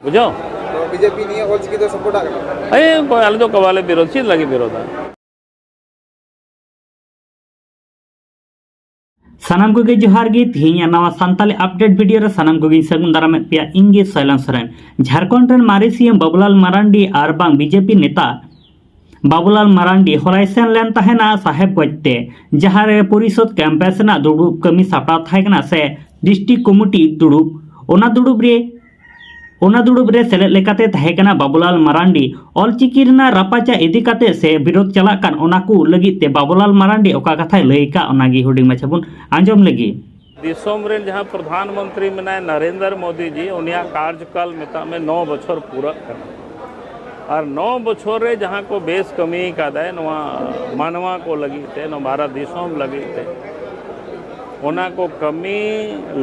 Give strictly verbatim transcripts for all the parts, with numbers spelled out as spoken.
ᱵᱩᱡᱷᱟᱹᱣ? ᱛᱚ ᱵᱤᱡᱮᱯᱤ ᱱᱤᱭᱟᱹ ᱚᱞᱪᱤᱠᱤ ᱫᱚ ᱥᱟᱯᱳᱨᱴ ᱟᱜ ᱠᱟᱱᱟ? ᱮᱭ ᱚᱠᱚᱭ, ᱟᱞᱮ ᱫᱚ ᱵᱟᱞᱮ ᱵᱤᱨᱳᱫ, ᱪᱮᱫ ᱞᱟᱹᱜᱤᱫ ᱵᱤᱨᱳᱫᱟ? ᱥᱟᱱᱟᱢ ᱠᱚᱜᱮ ᱡᱚᱦᱟᱨ ᱜᱮ᱾ ᱛᱮᱦᱮᱧᱟᱜ ᱱᱟᱣᱟ ᱥᱟᱱᱛᱟᱞᱤ ᱟᱯᱰᱮᱴ ᱵᱷᱤᱰᱤᱭᱳ ᱨᱮ ᱥᱟᱱᱟᱢ ᱠᱚᱜᱮᱧ ᱥᱟᱹᱜᱩᱱ ᱫᱟᱨᱟᱢᱮᱫ ᱯᱮᱭᱟ᱾ ᱤᱧ ᱜᱮ ᱥᱚᱭᱞᱟᱱ ᱥᱚᱨᱮᱱ᱾ ᱡᱷᱟᱲᱠᱷᱚᱸᱰ ᱨᱮᱱ ᱢᱟᱨᱮ ᱥᱤ ᱮᱢ ᱵᱟᱵᱩᱞᱟᱞ ᱢᱟᱨᱟᱱᱰᱤ ᱟᱨ ᱵᱟᱝ ᱵᱤᱡᱮᱯᱤ ᱱᱮᱛᱟ ᱵᱟᱵᱩᱞᱟᱞ ᱢᱟᱨᱟᱱᱰᱤ ᱦᱚᱞᱟᱭ ᱥᱮᱱ ᱞᱮᱱ ᱛᱟᱦᱮᱱᱟ ᱥᱟᱦᱮᱵᱽᱜᱚᱸᱡᱽ ᱛᱮ, ᱡᱟᱦᱟᱸ ᱨᱮ ᱯᱚᱨᱤᱥᱚᱫᱽ ᱠᱮᱢᱯᱟᱥ ᱨᱮᱱᱟᱜ ᱫᱩᱲᱩᱵ ᱠᱟᱹᱢᱤ ᱥᱟᱯᱲᱟᱣ ᱛᱟᱦᱮᱸ ᱠᱟᱱᱟ ᱥᱮ ᱰᱤᱥᱴᱨᱤᱠᱴ ᱠᱚᱢᱤᱴᱤ ᱫᱩᱲᱩᱵ, ᱚᱱᱟ ᱫᱩᱲᱩᱵ ᱨᱮ ᱚᱱᱟ ᱫᱩᱲᱩᱵ ᱨᱮ ᱥᱮᱞᱮᱫ ᱞᱮᱠᱟᱛᱮ ᱛᱟᱦᱮᱸ ᱠᱟᱱᱟ ᱵᱟᱵᱩᱞᱟᱞ ᱢᱟᱨᱟᱱᱰᱤ᱾ ᱚᱞᱪᱤᱠᱤ ᱨᱮᱱᱟᱜ ᱨᱟᱯᱟᱪᱟᱜ ᱤᱫᱤ ᱠᱟᱛᱮ ᱥᱮ ᱵᱤᱨᱳᱫ ᱪᱟᱞᱟᱜ ᱠᱟᱱ, ᱚᱱᱟ ᱠᱚ ᱞᱟᱹᱜᱤᱫ ᱛᱮ ᱵᱟᱵᱩᱞᱟᱞ ᱢᱟᱨᱟᱱᱰᱤ ᱚᱠᱟ ᱠᱟᱛᱷᱟᱭ ᱞᱟᱹᱭ ᱟᱠᱟᱫ, ᱚᱱᱟᱜᱮ ᱦᱩᱰᱤᱧ ᱢᱟᱪᱷᱟ ᱵᱚᱱ ᱟᱸᱡᱚᱢ ᱞᱮᱜᱮ᱾ ᱫᱤᱥᱚᱢ ᱨᱮᱱ ᱡᱟᱦᱟᱸ ᱯᱨᱚᱫᱷᱟᱱ ᱢᱚᱱᱛᱨᱤ ᱢᱮᱱᱟᱭ ᱱᱚᱨᱮᱱᱫᱨᱚ ᱢᱳᱫᱤ ᱡᱤ, ᱩᱱᱤᱭᱟᱜ ᱠᱟᱨᱡᱚᱠᱟᱞ ᱢᱮᱛᱟᱜ ᱢᱮ ᱱᱚ ᱵᱚᱪᱷᱚᱨ ᱯᱩᱨᱟᱹᱜ ᱠᱟᱱᱟ᱾ ᱟᱨ ᱱᱚ ᱵᱚᱪᱷᱚᱨ ᱨᱮ ᱡᱟᱦᱟᱸ ᱠᱚ ᱵᱮᱥ ᱠᱟᱹᱢᱤ ᱟᱠᱟᱫᱟᱭ ᱱᱚᱣᱟ ᱢᱟᱱᱣᱟ ᱠᱚ ᱞᱟᱹᱜᱤᱫ ᱛᱮ, ᱱᱚᱣᱟ ᱵᱷᱟᱨᱚᱛ ᱫᱤᱥᱚᱢ ᱞᱟᱹᱜᱤᱫ ᱛᱮ, ᱚᱱᱟ ᱠᱚ ᱠᱟᱹᱢᱤ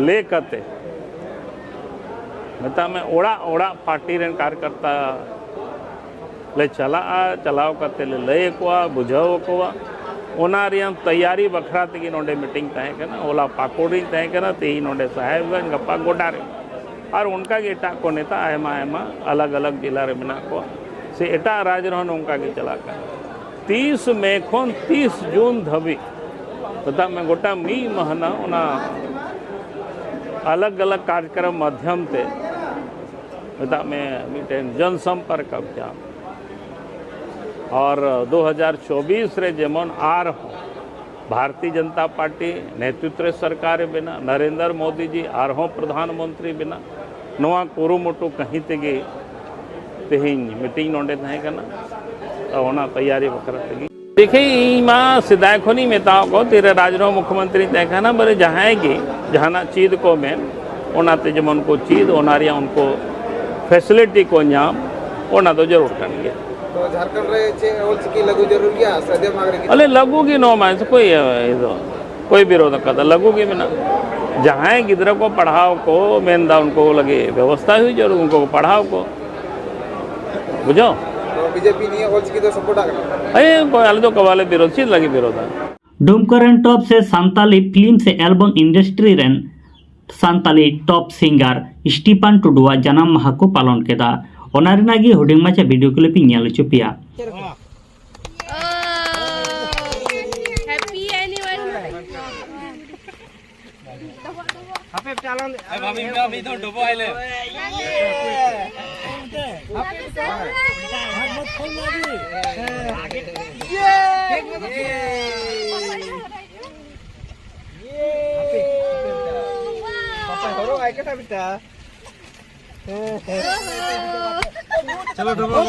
ᱞᱮᱠᱟᱛᱮ ᱢᱮᱛᱟᱜ ᱢᱮ ᱚᱲᱟᱜ ᱚᱲᱟᱜ ᱯᱟᱨᱴᱤ ᱨᱮᱱ ᱠᱟᱨᱡᱚᱠᱟᱨᱛᱟ ᱞᱮ ᱪᱟᱞᱟᱜᱼᱟ, ᱪᱟᱞᱟᱣ ᱠᱟᱛᱮ ᱞᱮ ᱞᱟᱹᱭ ᱟᱠᱚᱣᱟ, ᱵᱩᱡᱷᱟᱹᱣ ᱟᱠᱚᱣᱟ᱾ ᱚᱱᱟ ᱨᱮᱭᱟᱜ ᱛᱮᱭᱟᱨᱤ ᱵᱟᱠᱷᱨᱟ ᱛᱮᱜᱮ ᱱᱚᱰᱮ ᱢᱤᱴᱤᱝ ᱛᱟᱦᱮᱸ ᱠᱟᱱᱟ᱾ ᱦᱚᱞᱟ ᱯᱟᱹᱠᱩᱲ ᱨᱤᱧ ᱛᱟᱦᱮᱸ ᱠᱟᱱᱟ, ᱛᱮᱦᱮᱧ ᱱᱚᱰᱮ ᱥᱟᱦᱮᱵᱽᱜᱚᱸᱡᱽ, ᱜᱟᱯᱟ ᱜᱚᱰᱟ ᱨᱮ᱾ ᱟᱨ ᱚᱱᱠᱟ ᱜᱮ ᱮᱴᱟᱜ ᱠᱚ ᱱᱮᱛᱟ ᱟᱭᱢᱟ ᱟᱭᱢᱟ ᱟᱞᱟᱜᱽ ᱟᱞᱟᱜᱽ ᱡᱮᱞᱟ ᱨᱮ ᱢᱮᱱᱟᱜ ᱠᱚᱣᱟ, ᱥᱮ ᱮᱴᱟᱜ ᱨᱟᱡᱽ ᱨᱮᱦᱚᱸ ᱱᱚᱝᱠᱟ ᱜᱮ ᱪᱟᱞᱟᱜ ᱠᱟᱱᱟ᱾ ᱛᱤᱥ ᱢᱮ ᱠᱷᱚᱱ ᱛᱤᱥ ᱡᱩᱱ ᱫᱷᱟᱹᱵᱤᱡ, ᱢᱮᱛᱟᱜ ᱢᱮ ᱜᱚᱴᱟ ᱢᱤᱫ ᱢᱟᱹᱦᱱᱟᱹ ᱚᱱᱟ ᱟᱞᱟᱜᱽ ᱟᱞᱟᱜᱽ ᱠᱟᱨᱡᱚᱠᱨᱚᱢ ᱢᱟᱫᱽᱫᱷᱚᱢ ᱛᱮ, ᱢᱮᱛᱟᱜ ᱢᱮ ᱢᱤᱫᱴᱮᱱ ᱡᱚᱱ ᱥᱚᱢᱯᱚᱨᱠ ᱚᱵᱷᱤᱭᱟᱱ᱾ ᱟᱨ ᱫᱩ ᱦᱟᱡᱟᱨ ᱪᱚᱵᱵᱤᱥ ᱨᱮ ᱡᱮᱢᱚᱱ ᱟᱨᱦᱚᱸ ᱵᱷᱟᱨᱚᱛᱤᱭᱚ ᱡᱚᱱᱚᱛᱟ ᱯᱟᱨᱴᱤ ᱱᱮᱛᱨᱤᱛᱵ ᱨᱮ ᱥᱚᱨᱠᱟᱨ ᱮ ᱵᱮᱱᱟᱜ, ᱱᱚᱨᱮᱱᱫᱨᱚ ᱢᱳᱫᱤ ᱡᱤ ᱟᱨᱦᱚᱸ ᱯᱨᱚᱫᱷᱟᱱ ᱢᱚᱱᱛᱨᱤ ᱵᱮᱱᱟᱜ, ᱱᱚᱣᱟ ᱠᱩᱨᱩᱢᱩᱴᱩ ᱠᱟᱹᱦᱤ ᱛᱮᱜᱮ ᱛᱮᱦᱮᱧ ᱢᱤᱴᱤᱝ ᱱᱚᱰᱮ ᱛᱟᱦᱮᱸ ᱠᱟᱱᱟ᱾ ᱛᱚ, ᱚᱱᱟ ᱛᱮᱭᱟᱨᱤ ᱵᱟᱠᱷᱨᱟ ᱛᱮᱜᱮ᱾ ᱫᱮᱠᱷᱮ, ᱤᱧ ᱢᱟ ᱥᱮᱫᱟᱭ ᱠᱷᱚᱱᱤᱧ ᱢᱮᱛᱟᱣ ᱠᱚ, ᱛᱤᱨᱮ ᱨᱟᱡᱽ ᱨᱮᱦᱚᱸ ᱢᱩᱠᱷᱭᱚᱢᱚᱱᱛᱨᱤᱧ ᱛᱟᱦᱮᱸ ᱠᱟᱱᱟ, ᱵᱚᱞᱮ ᱡᱟᱦᱟᱸᱭ ᱜᱮ ᱡᱟᱦᱟᱱᱟᱜ ᱪᱮᱫ ᱠᱚ ᱢᱮᱱ, ᱚᱱᱟᱛᱮ ᱡᱮᱢᱚᱱ ᱠᱚ ᱪᱮᱫ, ᱚᱱᱟ ᱨᱮᱭᱟᱜ ᱩᱱᱠᱩ ᱯᱷᱮᱥᱤᱞᱤᱴᱤ ᱠᱚ ᱧᱟᱢ, ᱚᱱᱟ ᱫᱚ ᱡᱟᱹᱨᱩᱲ ᱠᱟᱱ ᱜᱮᱭᱟ᱾ ᱛᱚ, ᱡᱷᱟᱨᱠᱷᱚᱸᱰ ᱨᱮ ᱪᱮᱫ ᱚᱞᱪᱤᱠᱤ ᱞᱟᱹᱜᱩ ᱡᱟᱹᱨᱩᱲ ᱜᱮᱭᱟ ᱥᱮ ᱫᱮᱵᱽᱱᱟᱜᱚᱨᱤ ᱜᱮ? ᱟᱞᱮ ᱞᱟᱹᱜᱩ ᱜᱮ ᱱᱚᱣᱟ ᱢᱟ, ᱚᱠᱚᱭ ᱤᱭᱟᱹ ᱫᱚ, ᱚᱠᱚᱭ ᱵᱤᱨᱳᱫ ᱟᱠᱟᱫᱟ? ᱞᱟᱹᱜᱩ ᱜᱮ ᱢᱮᱱᱟᱜᱼᱟ᱾ ᱡᱟᱦᱟᱸᱭ ᱜᱤᱫᱽᱨᱟᱹ ᱠᱚ ᱯᱟᱲᱦᱟᱣ ᱠᱚ ᱢᱮᱱᱫᱟ, ᱩᱱᱠᱩ ᱞᱟᱹᱜᱤᱫ ᱵᱮᱵᱚᱥᱛᱷᱟ ᱦᱩᱭᱩᱜ ᱡᱟᱹᱨᱩᱲ, ᱩᱱᱠᱩ ᱠᱚ ᱯᱟᱲᱦᱟᱣ ᱠᱚ᱾ ᱵᱩᱡᱷᱟᱹᱣ? ᱛᱚ, ᱵᱤᱡᱮᱯᱤ ᱱᱤᱭᱟᱹ ᱚᱞᱪᱤᱠᱤ ᱫᱚ ᱥᱟᱯᱳᱨᱴ ᱟᱜ ᱠᱟᱱᱟ? ᱮᱭ, ᱚᱠᱚᱭ, ᱟᱞᱮ ᱫᱚ ᱵᱟᱞᱮ ᱵᱤᱨᱳᱫ, ᱪᱮᱫ ᱞᱟᱹᱜᱤᱫ ᱵᱤᱨᱳᱫᱟ? ᱰᱩᱢᱠᱟ ᱨᱮᱱ ᱴᱚᱯ ᱥᱮ ᱥᱟᱱᱛᱟᱞᱤ ᱯᱷᱤᱞᱢ ᱥᱮ ᱮᱞᱵᱚᱢ ᱤᱱᱰᱟᱥᱴᱨᱤ ᱨᱮᱱ ᱥᱟᱱᱛᱟᱞᱤ ᱴᱚᱯ ᱥᱤᱝᱜᱟᱨ ᱥᱴᱤᱯᱟᱱ ᱴᱩᱰᱩᱣᱟᱜ ᱡᱟᱱᱟᱢ ᱢᱟᱦᱟ ᱠᱚ ᱯᱟᱞᱚᱱ ᱠᱮᱫᱟ᱾ ᱚᱱᱟ ᱨᱮᱱᱟᱜ ᱜᱮ ᱦᱩᱰᱤᱧ ᱢᱟᱪᱷᱟ ᱵᱷᱤᱰᱤᱭᱳ ᱠᱞᱤᱯ ᱤᱧ ᱧᱮᱞ ᱦᱚᱪᱚ ᱯᱮᱭᱟ᱾ Happy anniversary. ᱦᱟᱯᱮ ᱪᱟᱞᱟᱝ ᱫᱮ᱾ ᱵᱷᱟᱵᱤ ᱢᱤᱫ ᱫᱷᱟᱣ ᱰᱚᱵᱚᱜ ᱟᱭ ᱞᱮ᱾ ᱦᱚᱨᱚᱜ ᱟᱭ ᱠᱟᱱᱟ ᱵᱮᱴᱟ᱾ ᱪᱚᱞᱚ ᱰᱚᱵᱚᱜ᱾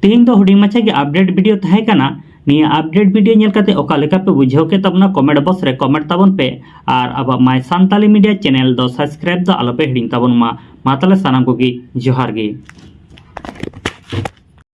ᱛᱮᱦᱮᱧ ᱫᱚ ᱦᱩᱰᱤᱧ ᱢᱟᱪᱷᱟ ᱜᱮ ᱟᱯᱰᱮᱴ ᱵᱷᱤᱰᱤᱭᱳ ᱛᱟᱦᱮᱸ ᱠᱟᱱᱟ᱾ ᱱᱤᱭᱟᱹ ᱟᱯᱰᱮᱴ ᱵᱷᱤᱰᱤᱭᱳ ᱧᱮᱞ ᱠᱟᱛᱮ ᱚᱠᱟ ᱞᱮᱠᱟ ᱯᱮ ᱵᱩᱡᱷᱟᱹᱣ ᱠᱮᱫ ᱛᱟᱵᱚᱱᱟ, ᱠᱚᱢᱮᱱᱴ ᱵᱚᱠᱥ ᱨᱮ ᱠᱚᱢᱮᱱᱴ ᱛᱟᱵᱚᱱ ᱯᱮ᱾ ᱟᱨ ᱟᱵᱚᱣᱟᱜ ᱢᱟᱭ ᱥᱟᱱᱛᱟᱞᱤ ᱢᱤᱰᱤᱭᱟ ᱪᱮᱱᱮᱞ ᱫᱚ ᱥᱟᱵᱥᱠᱨᱟᱭᱤᱵ ᱫᱚ ᱟᱞᱚᱯᱮ ᱦᱤᱲᱤᱧ ᱛᱟᱵᱚᱱ ᱢᱟ᱾ ᱢᱟ ᱛᱟᱦᱞᱮ ᱥᱟᱱᱟᱢ ᱠᱚᱜᱮ ᱡᱚᱦᱟᱨ ᱜᱮ᱾